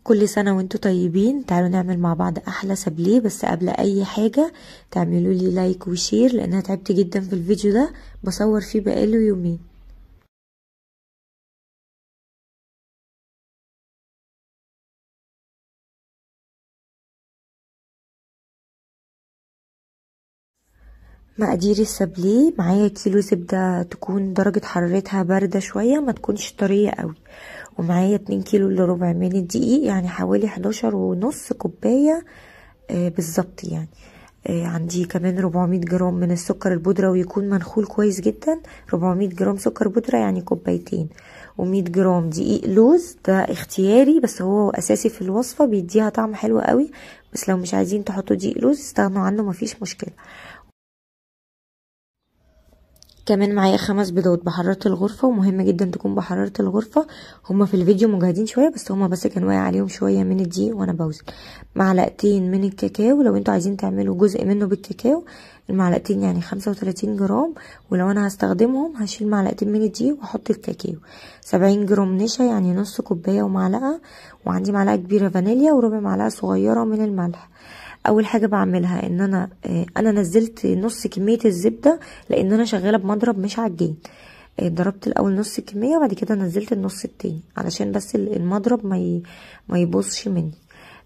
كل سنة وانتوا طيبين. تعالوا نعمل مع بعض احلى سابليه، بس قبل اي حاجة تعملوا لي like و share لان انا تعبت جدا في الفيديو ده، بصور فيه بقاله يومين. مقادير السابليه: معايا كيلو زبدة تكون درجة حرارتها باردة شوية، ما تكونش طرية قوي، ومعايا 2 كيلو الا ربع من الدقيق، يعني حوالي 11.5 كوباية بالظبط يعني. عندي كمان 400 جرام من السكر البودرة، ويكون منخول كويس جدا. 400 جرام سكر بودرة يعني كوبايتين، و100 جرام دقيق لوز، ده اختياري بس هو اساسي في الوصفة، بيديها طعم حلو قوي، بس لو مش عايزين تحطوا دقيق لوز استغنوا عنه مفيش مشكلة. كمان معايا 5 بيضات بحرارة الغرفة، ومهم جدا تكون بحرارة الغرفة. هما في الفيديو مجهدين شوية، بس هما بس كان واقع عليهم شوية من الدقيق وانا بوزن. معلقتين من الكاكاو، لو انتوا عايزين تعملوا جزء منه بالكاكاو المعلقتين يعني 35 جرام، ولو انا هستخدمهم هشيل معلقتين من الدقيق واحط الكاكاو. 70 جرام نشا يعني نص كوباية ومعلقة، وعندي معلقة كبيرة فانيليا وربع معلقة صغيرة من الملح. اول حاجة بعملها ان انا نزلت نص كمية الزبدة لان انا شغالة بمضرب مش عجين. ضربت الاول نص الكمية وبعد كده نزلت النص التاني علشان بس المضرب ما يبوظش مني.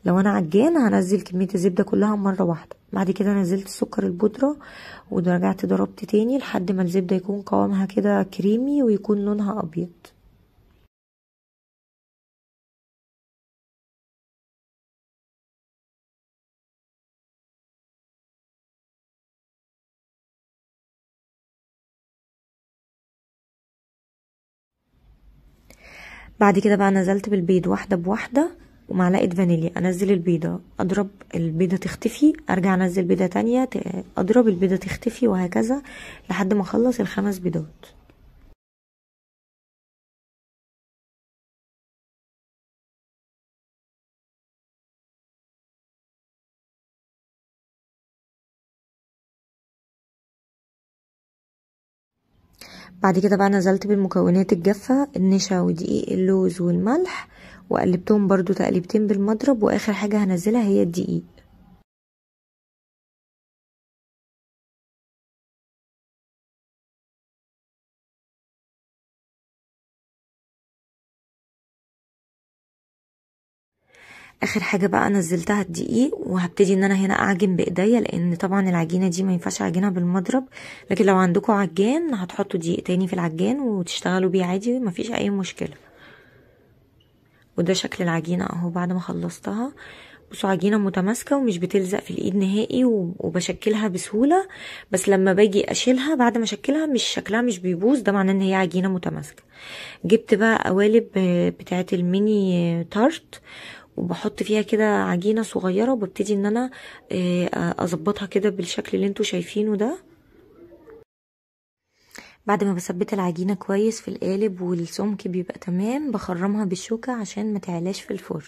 لو انا عجان هنزل كمية الزبدة كلها مرة واحدة. بعد كده نزلت السكر البودره ورجعت ضربت تاني لحد ما الزبدة يكون قوامها كده كريمي ويكون لونها ابيض. بعد كده بقى نزلت بالبيض واحدة بواحدة ومعلقة فانيليا. انزل البيضة، اضرب البيضة تختفي، ارجع انزل بيضة تانية، اضرب البيضة تختفي، وهكذا لحد ما اخلص ال5 بيضات. بعد كده بقى نزلت بالمكونات الجافة، النشا ودقيق اللوز والملح، وقلبتهم برضو تقليبتين بالمضرب، واخر حاجة هنزلها هي الدقيق. اخر حاجة بقى نزلتها الدقيق، وهبتدي ان انا هنا اعجن بايديا لان طبعا العجينة دي ما ينفعش اعجنها بالمضرب، لكن لو عندكم عجان هتحطوا دقيق تاني في العجان وتشتغلوا بيه عادي مفيش اي مشكلة. وده شكل العجينة اهو بعد ما خلصتها. بصوا عجينه متماسكة ومش بتلزق في الايد نهائي، وبشكلها بسهولة، بس لما باجي اشيلها بعد ما اشكلها مش شكلها مش بيبوظ، ده معناه ان هي عجينه متماسكة. جبت بقى قوالب بتاعه الميني تارت وبحط فيها كده عجينه صغيرة، وببتدي ان انا اظبطها كده بالشكل اللي انتوا شايفينه ده. بعد ما بثبت العجينة كويس في القالب والسمك بيبقى تمام، بخرمها بالشوكة عشان ما تعلاش في الفرن.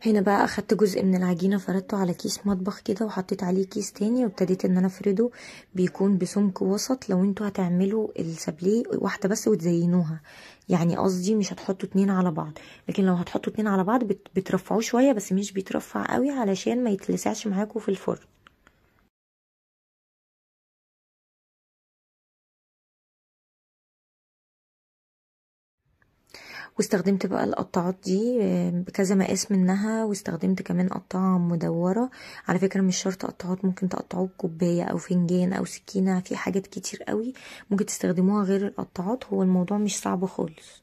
هنا بقى اخدت جزء من العجينة فردته على كيس مطبخ كده، وحطيت عليه كيس تاني، وابتديت ان انا افرده، بيكون بسمك وسط. لو انتوا هتعملوا السابليه واحدة بس وتزينوها، يعني قصدي مش هتحطوا 2 على بعض، لكن لو هتحطوا 2 على بعض بترفعوه شوية، بس مش بيترفع قوي علشان ما يتلسعش معاكم في الفرن. واستخدمت بقى القطاعات دي بكذا مقاس منها، واستخدمت كمان قطاعة مدورة. على فكرة مش شرط قطاعات، ممكن تقطعوه بكوباية او فنجان او سكينة، في حاجات كتير قوي ممكن تستخدموها غير القطاعات، هو الموضوع مش صعب خالص.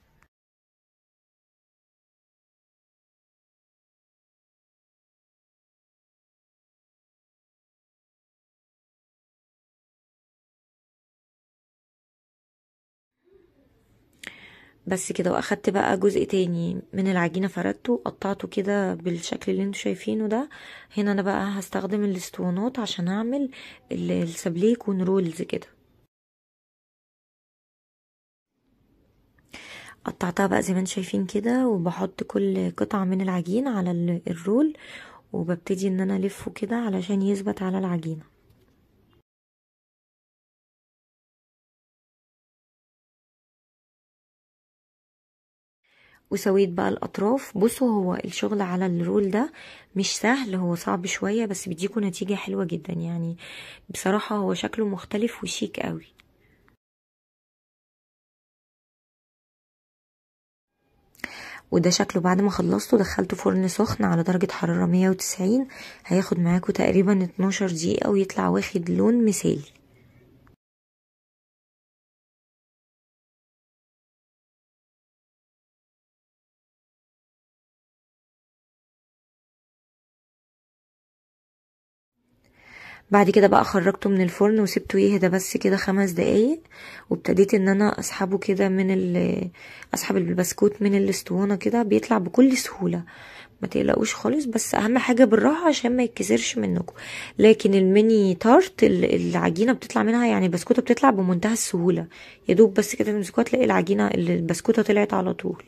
بس كده. واخدت بقى جزء تاني من العجينة فردته قطعته كده بالشكل اللي انتوا شايفينه ده. هنا انا بقى هستخدم الاسطوانات عشان اعمل السابليه يكون rolls كده. قطعتها بقى زي ما انتوا شايفين كده، وبحط كل قطعة من العجين على ال roll، وببتدي ان انا الفه كده علشان يثبت على العجينة. وسويت بقى الاطراف. بصوا هو الشغل على ال roll ده مش سهل، هو صعب شوية بس بيديكوا نتيجة حلوة جدا، يعني بصراحة هو شكله مختلف وشيك قوي. وده شكله بعد ما خلصته. دخلته فرن سخن على درجة حرارة 190، هياخد معاكم تقريبا 12 دقيقة ويطلع واخد لون مثالي. بعد كده بقى خرجته من الفرن وسبته يهدى بس كده 5 دقايق، وابتديت ان انا اسحبه كده من اسحب البسكوت من الاسطوانة كده، بيطلع بكل سهولة ما تقلقوش خالص، بس اهم حاجة بالراحة عشان ما يتكسرش منكم. لكن ال mini tart العجينة بتطلع منها، يعني البسكوته بتطلع بمنتهى السهولة، يا دوب بس كده تمسكوها تلاقي العجينة البسكوته طلعت على طول.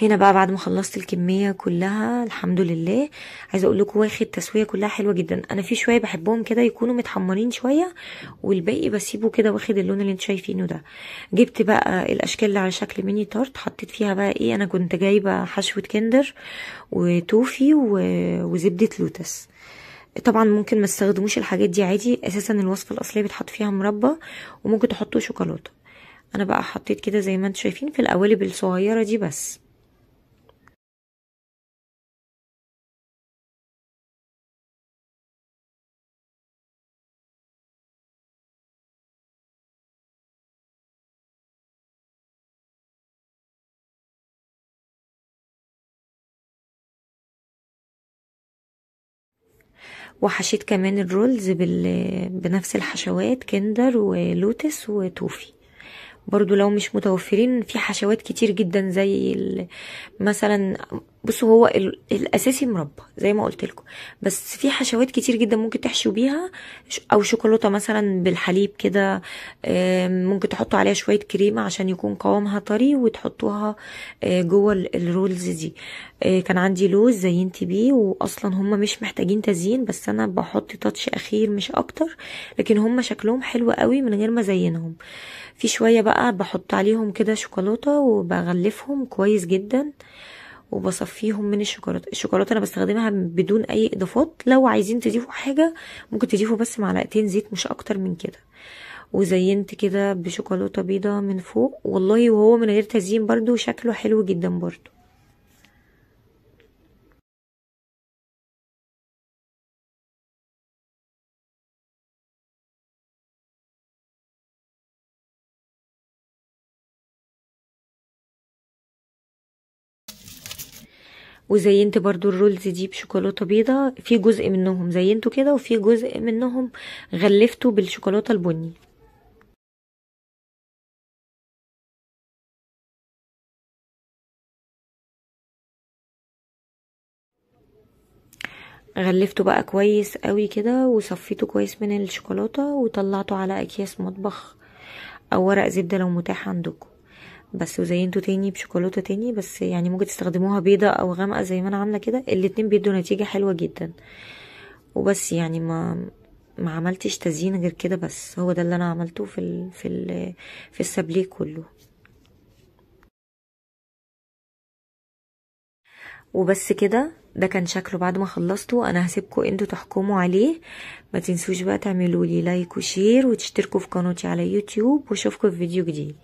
هنا بقى بعد ما خلصت الكمية كلها الحمد لله، عايزه اقول لكم واخد تسويه كلها حلوة جدا. انا في شوية بحبهم كده يكونوا متحمرين شوية، والباقي بسيبه كده واخد اللون اللي انتوا شايفينه ده. جبت بقى الاشكال اللي على شكل mini tart، حطيت فيها بقى ايه، انا كنت جايبه حشوه كندر وتوفي وزبده لوتس. طبعا ممكن ما تستخدموش الحاجات دي عادي، اساسا الوصفة الاصلية بتحط فيها مربى وممكن تحطوا شوكولاتة. انا بقى حطيت كده زي ما انتوا شايفين في القوالب الصغيرة دي بس. وحشيت كمان ال rolls بنفس الحشوات، كندر ولوتس وتوفي. برضو لو مش متوفرين في حشوات كتير جدا زي مثلا، بصوا هو الاساسي مربى زي ما قلت لكم، بس في حشوات كتير جدا ممكن تحشوا بيها، او شوكولاتة مثلا بالحليب كده، ممكن تحطوا عليها شوية كريمة عشان يكون قوامها طري وتحطوها جوه ال rolls دي. كان عندي لوز زينت بيه، واصلا هم مش محتاجين تزيين، بس انا بحط touch اخير مش اكتر، لكن هم شكلهم حلو قوي من غير ما ازينهم. في شوية بقى بحط عليهم كده شوكولاتة وبغلفهم كويس جدا وبصفيهم من الشوكولاتة. الشوكولاتة انا بستخدمها بدون اي اضافات، لو عايزين تضيفوا حاجة ممكن تضيفوا بس معلقتين زيت مش اكتر من كده. وزينت كده بشوكولاته بيضة من فوق، والله وهو من غير تزيين برضو شكله حلو جدا برضو. وزينت برضو ال rolls دي بشوكولاتة بيضة، في جزء منهم زينته كده وفي جزء منهم غلفته بالشوكولاتة البني. غلفته بقى كويس قوي كده وصفيته كويس من الشوكولاتة، وطلعته على اكياس مطبخ او ورق زبدة لو متاح عندكم بس. وزينته تاني بشوكولاته تاني، بس يعني ممكن تستخدموها بيضة او غامقه زي ما انا عامله كده، الاتنين بيدوا نتيجة حلوة جدا. وبس يعني ما عملتش تزيين غير كده، بس هو ده اللي انا عملته في ال في ال في السابليه كله. وبس كده، ده كان شكله بعد ما خلصته. انا هسيبكم انتوا تحكموا عليه. ما تنسوش بقى تعملوا لي like و share وتشتركوا في قناتي على يوتيوب، واشوفكم في فيديو جديد.